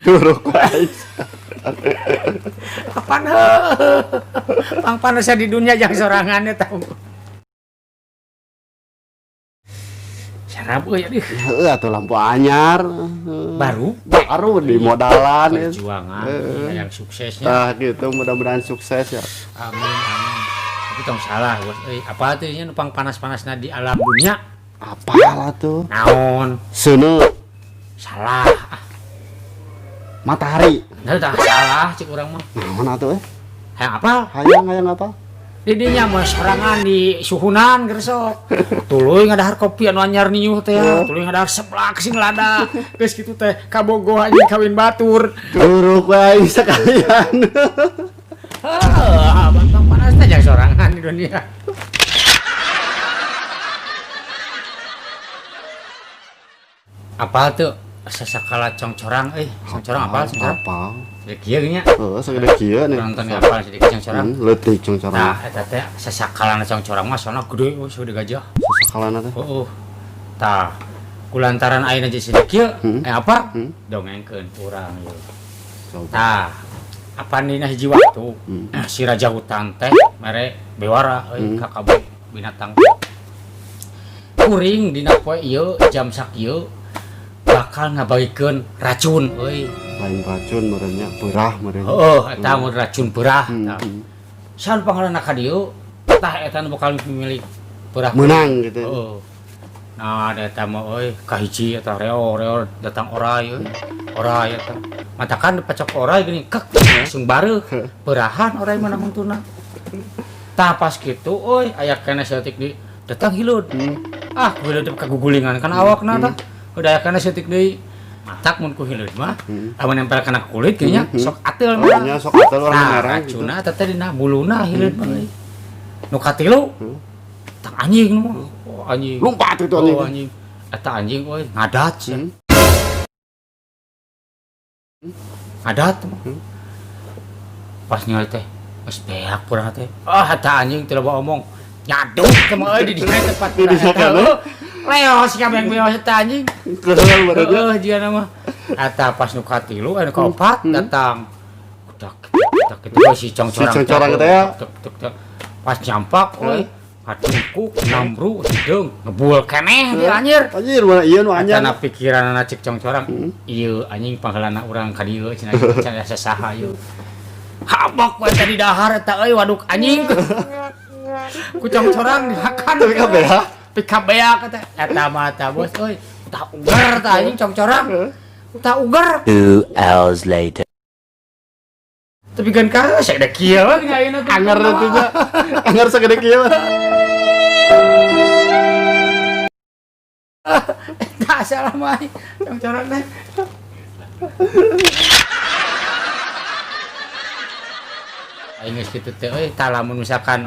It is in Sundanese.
Duruk wae. Kapan heuh. Pangpanasna di dunia jang sorangan eta. Sarap euy aduh. Heeh atuh lampu anyar. Baru Baru di modalan ya. Perjuangan yang suksesnya. Tah gitu, mudah-mudahan sukses ya. Amin amin. Tapi tong salah bos euy, apa teh nya nu pangpanas-panasna di alam dunia? Apalah tuh? Naon? Seuneu. Salah. Matahari. Nah, tah salah cik urang mah. Naon atuh eh? Hayang apal? Hayang hayang apa? Di dinya mah sorangan di suhunan gersok. Tuluy ngadahar kopi anu anyar niuh teh. Tuluy ngadahar seblak sing lada. Geus kitu teh kabogoh anjing kawin batur. Duruk wae sekalian. Heuh, abang panas teh jang sorangan di dunia. Apa tuh? Sasakala congcorang euy, congcorang apa congcorang? Apa? Ya kieu nya. Heeh, sagede kieu nih. Nonton apa sedikit congcorang? Leutik congcorang. Nah, eta teh sasakalana congcorang mah soalna gede euy, sagede gajah. Sasakalana teh. Heeh. Tah, kulantaran ayeuna jeung sidik kieu, apa? Dongengkeun urang ieu. Coba. Tah, apa dina hiji waktu si raja hutan teh mere bewara euy ka kabeh binatang. Kuring dina poe ieu jam sakieu bakal ngabagikeun racun euy. Lain racun meureun nya, beurah meureun. Heeh, eta mun racun beurah tah. Saha nu pangaranna ka dieu? Tah eta nu bakal milik beurah. Menang gitu. Heeh. Nah, da eta mah euy kahiji eta reo reo datang orai euy. Orai eta. Matakan dipacok orai geuning kek langsung bareuh. Beurahan orai mah huntuna. Tah pas kitu euy aya keneh saeutik di datang hileud. Ah, ku hileud kagugulingan kan awakna tah. Udah aya keneh saeutik deui. Matak mun ku hileud mah, lamun nempel kana kulit geuning nya sok ateul mah. Nya sok ateul warna Nah, merah gitu. Racunna eta teh dina buluna hileud mah euy. Nu katilu tang anjing nu mah. Oh, anjing. Lompat itu anjing. Oh, anjing. Eta anjing euy ngadat sia. Ngadat mah. Pas ningali teh geus beak purang teh. Ah, eta anjing teu loba omong. Nyaduk teh mah euy di dinya tempat Di dinya eta. kana? Leos kabeh beos eta anjing. Kesel badannya. Heeh, jiga nama. Eta pas nu katilu anu kaopat datang. Udah udah kitu we si congcorang. Si congcorang teh ya. Tek tek tek. Pas nyampak euy, kadungkuk, namru, hideung, ngebul keneh dia anjir. Anjir, mana ieu nu anyar. Eta na pikiranna cek congcorang, ieu anjing pangheulana urang ka dieu cenah cenah sasaha ieu. Habok we tadi dahar eta euy waduk anjing. Ku congcorang dimakan. Tapi kabeh. Pikabea kata eta mah eta bos euy. Tah ugar tah anjing congcorang. Tah ugar. 2 hours later. Tapi kan ka sagede kieu we nya ayeuna teh. Anger teh nya. Anger sagede kieu. Tah salah mah congcorang teh. Aing geus kitu teh euy tah lamun misalkan